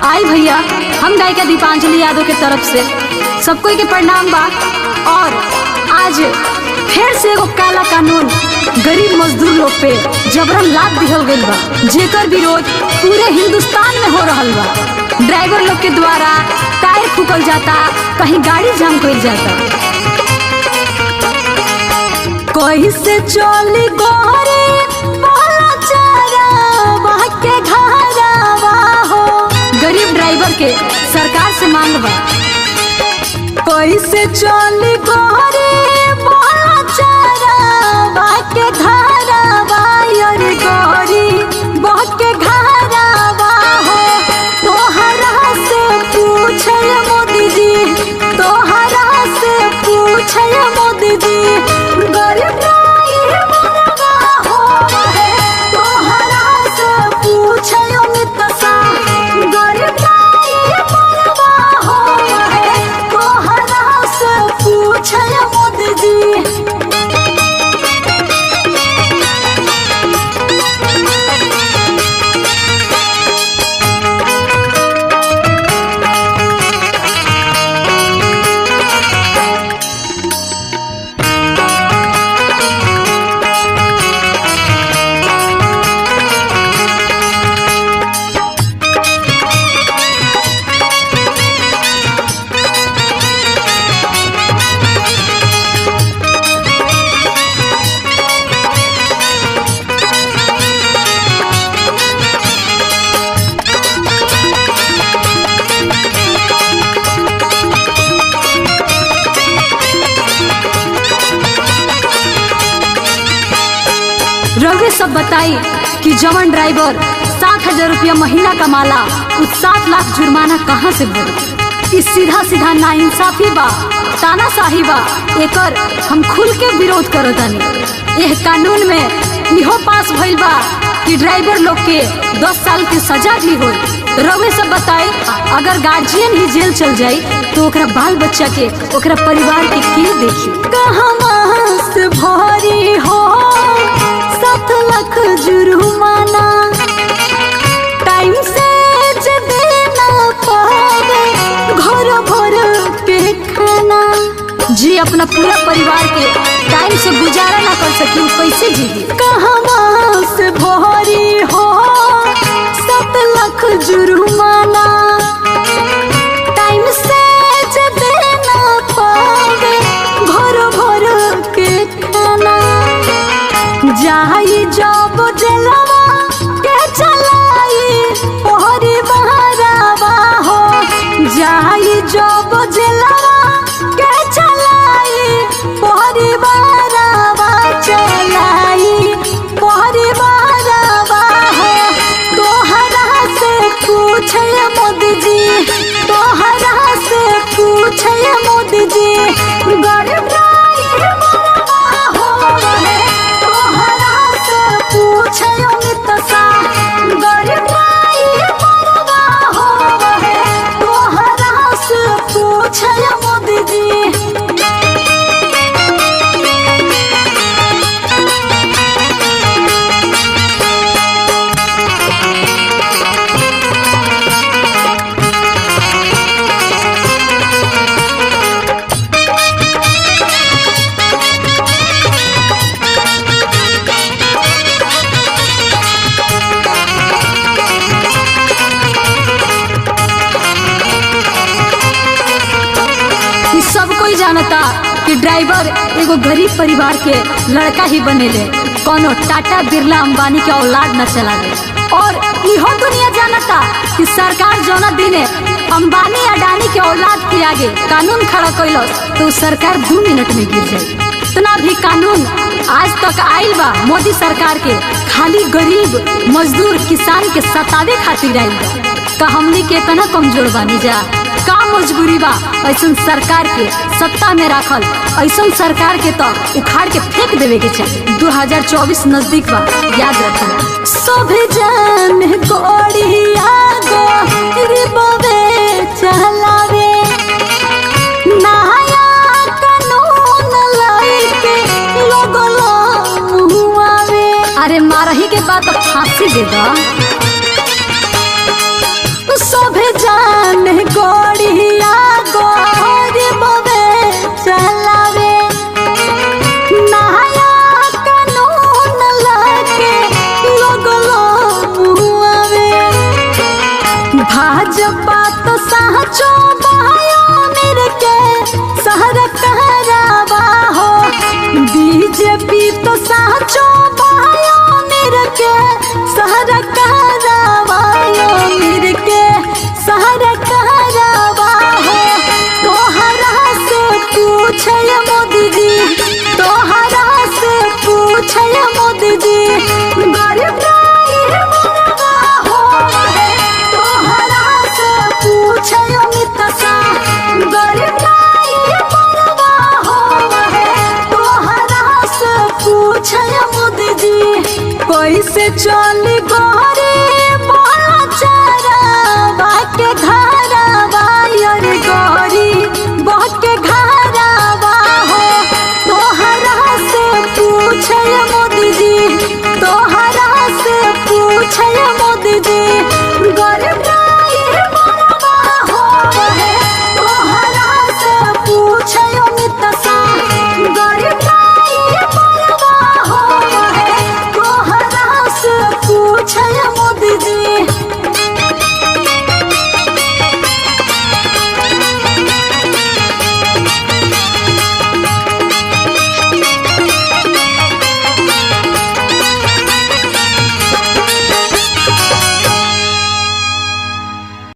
आई भैया, हम गायिका दीपांजलि यादव के तरफ से सबको के प्रणाम बा। और आज फिर से एगो काला कानून गरीब मजदूर लोग पे जबरन लाद दिहल गइल बा, जेकर विरोध पूरे हिंदुस्तान में हो रहल बा। ड्राइवर लोग के द्वारा टायर फूकल जाता, कहीं गाड़ी जाम कइल जाता। कैसे चली गोरे बोला चारा के घरवा हो। गरीब ड्राइवर के सरकार से मांग बा, कैसे चली गोरे बोला चारा के घरवा, your गोरी बहके घरवा हो। तोहरा से पूछे मोदी जी, तोहरा से पूछे मोदी जी, गरीब ड्राइवरवा हो है। तोहरा से पूछे अमित शाह, गरीब ड्राइवरवा हो है। तोहरा से पूछे मोदी जी। रउए सब बताई कि जवन ड्राइवर 7,000 रुपया महीना कमाला, उ 7 लाख जुर्माना कहाँ से भरी? ई सीधा सीधा नाइंसाफी बा, तानाशाही बा। एकर हम खुल के विरोध करतानी। एह कानून में इहो पास भइल बा कि ड्राइवर लोग के 10 साल के सजा भी होई। रउए सब बताई, अगर गार्जियन ही जेल चल जाई तो ओकरा बाल बच्चा के, ओकरा परिवार के के देखी? कहवा से भरी हो 7 लाख जुर्माना, टाइम से जे देना पावे घर भर के खाना। जी अपना पूरा परिवार के टाइम से गुजारा ना कर सकी, उ कैसे जी? कहवा से भरी हो 7 लाख जुर्माना, टाइम से जे देना पावे घर भर के खाना। जाई जब जलवा के चलाई पहरी बहरावा हो। जाई जब जलवा के चलाई पहरी बहरावा, चलाई पहरी बहरावा हो। तोहरा से पूछे मोदी जी, तोहरा से पूछे मोदी जी, गरीब ड्राइवरवा हो है। तोहरा से पूछे अमित शाह, गरीब ड्राइवरवा हो है। तोहरा से पूछे मोदी जी। ई सब कोई जानता कि ड्राइवर एगो गरीब परिवार के लड़का ही बनेले, कोनो टाटा बिरला अंबानी के औलाद न चलावे। और इहो दुनिया जानता कि सरकार जौना दिने अंबानी अडानी के औलाद के आगे कानून खड़ा कैलस तो उ सरकार 2 मिनट में गिर जाई। इतना भी कानून आज तक आइल बा मोदी सरकार के, खाली गरीब मजदूर किसान के सतावे खातिर आइल बा। का हमनी के इतना कमजोर बानी जा? का मजबूरी बा ऐसन सरकार के सत्ता में राखल? ऐसन सरकार के तो उखाड़ के फेंक देवे के चाही। 2024 नजदीक बा, याद रखना। सब जान गोड़िया गो रिबवे चलावे, नया कानून लाइके लगलो मुआवे। अरे मारही के बाद तो फांसी दे दो। सभे चली गइल।